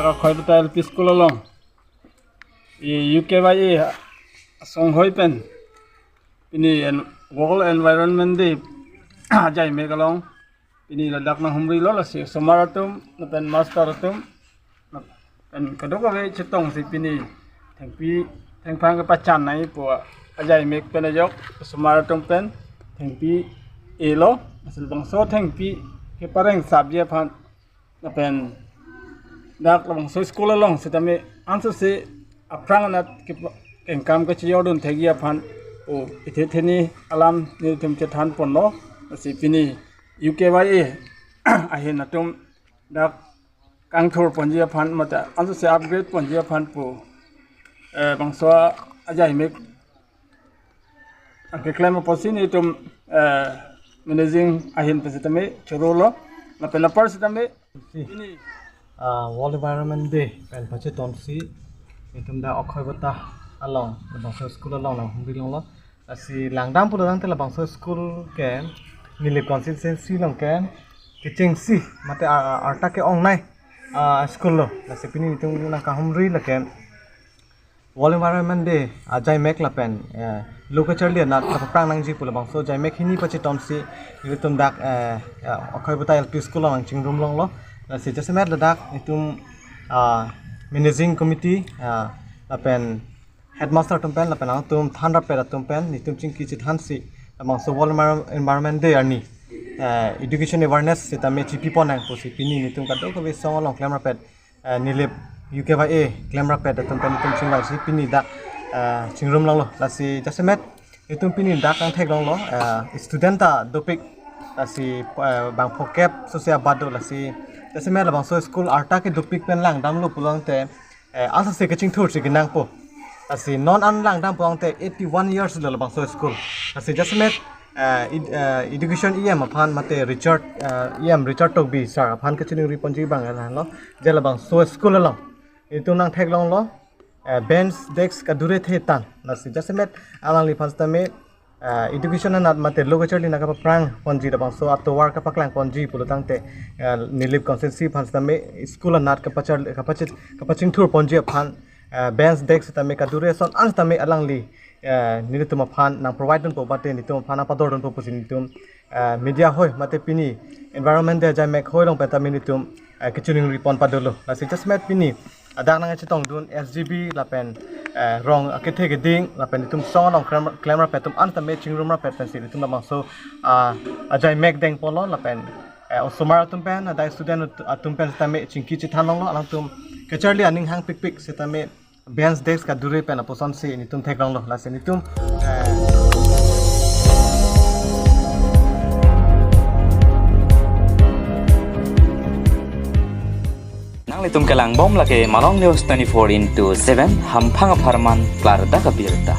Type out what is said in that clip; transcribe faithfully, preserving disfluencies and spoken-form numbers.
Akhoibata L P School along i U K Y A asonghoi pen pini en-, World Environment Day ajaimek along pini ladak nanghumrilo. Lasi osomar atum lapen master atum lapen kadokave chetongsi pini thengpi thengphang kepachan nangjipo ajaimek pen ajok osomar atum pen thengpi elo. Lasi labangso thengpi kepareng sabji aphan lapen dak labangso school along sitame ansose aphrang anat kepa-, kengkam kachejordun thekji aphan o ithe theni alam nelitum chethan ponlo. Lasi pini U K Y A ahin atum dak kangthur ponji aphan mate ansose upgrade ponji aphan pu, eh, bangso ajaimek angkeklem apotsi nelitum, eh, managing ahin pen sitame chorolo. Lapen apar sitame Si. Pini, ah, World Environment Day pen pachetonsi nelitum dak Akhoibata along labangso school along nanghumri longlo. Lasi langdam pulo tangte labangso school ke Nilip constituency along ke kechengsi mate, ah, arta ke-ongnei, ah, school lo. Lasi pini nelitum nangkahumri lake World Environment Day ajaimek lapen, eh, lo kacharli anat kapaphrang nangji pu labangso ajaimek hini pachetonsi nelitum dak, eh, eh, Akhoibata L P School along nangchingrum longlo. Lasi jasemet ladak nelitum, ah, managing committee, ah, lapen headmaster atum pen lapen atum thanrapet atum pen nelitum chingki chethansi labangso World Envir-, Environment Day arni, eh, education awareness sitame chipi pon nang pusi pini nelitum kadokave asong along klemrapet, eh, Nilip U K Y A klemrapet atum pen nelitum chingvaisi pini dak, eh, chingrum longlo. Lasi jasemet nelitum pini dak nangthek longlo, eh, student ta dopik, lasi, eh, bang phokep sose abat do. Lasi jasemet labangso school arta ke dopik pen langdamlo pulo tangte, eh, ansose kachingthursi kenangpo. Lasi non an langdam pulo tangte eighty one years lo labangso school. Lasi jasemet, eh, ed-, eh, education E M aphan mate Richard, eh, E M Richard Tokbi sir aphan kachiningri ponji abang lahelo. Je labangso school along nelitum nangthek longlo, eh, bench, desk kadure the tang. Lasi jasemet alangliphan sitame, eh, education anat mate lo kacharli anat kapaphrang ponji labangso atovar kapaklang ponji pulo tangte, eh, Nilip constituency aphan sitame school anat kapachar, kapachit, kapachingthur ponji aphan, eh, bench, desk sitame kadure ason an sitame alangli, eh, nelitum aphan nangprovide dunpo mate nelitum aphan nangpador dunpo pusi nelitum, eh, media hoi mate pini Environment Day ajaimek hoi along pen tame nelitum, eh, kachiningri pon padolo. Lasi jasemet pini ladak nangchetongdun S G B lapen, eh, rong akethe keding lapen nelitum asong along klem, klemrapet atum an tame chingrumrapet pensi nelitum labangso, ah, ajaimek dengponlo lapen, eh, osomar atum pen, adai student at-, atum pen tame chingki chethan longlo, alangtum kacharli aning hangpikpik sitame bench, desk kadure pen apusonsi nelitum thek longlo. Lasi nelitum, eh, Nanglitum kelangbom lake Malong News twenty-four into seven, hamphang apharman klardak abirta.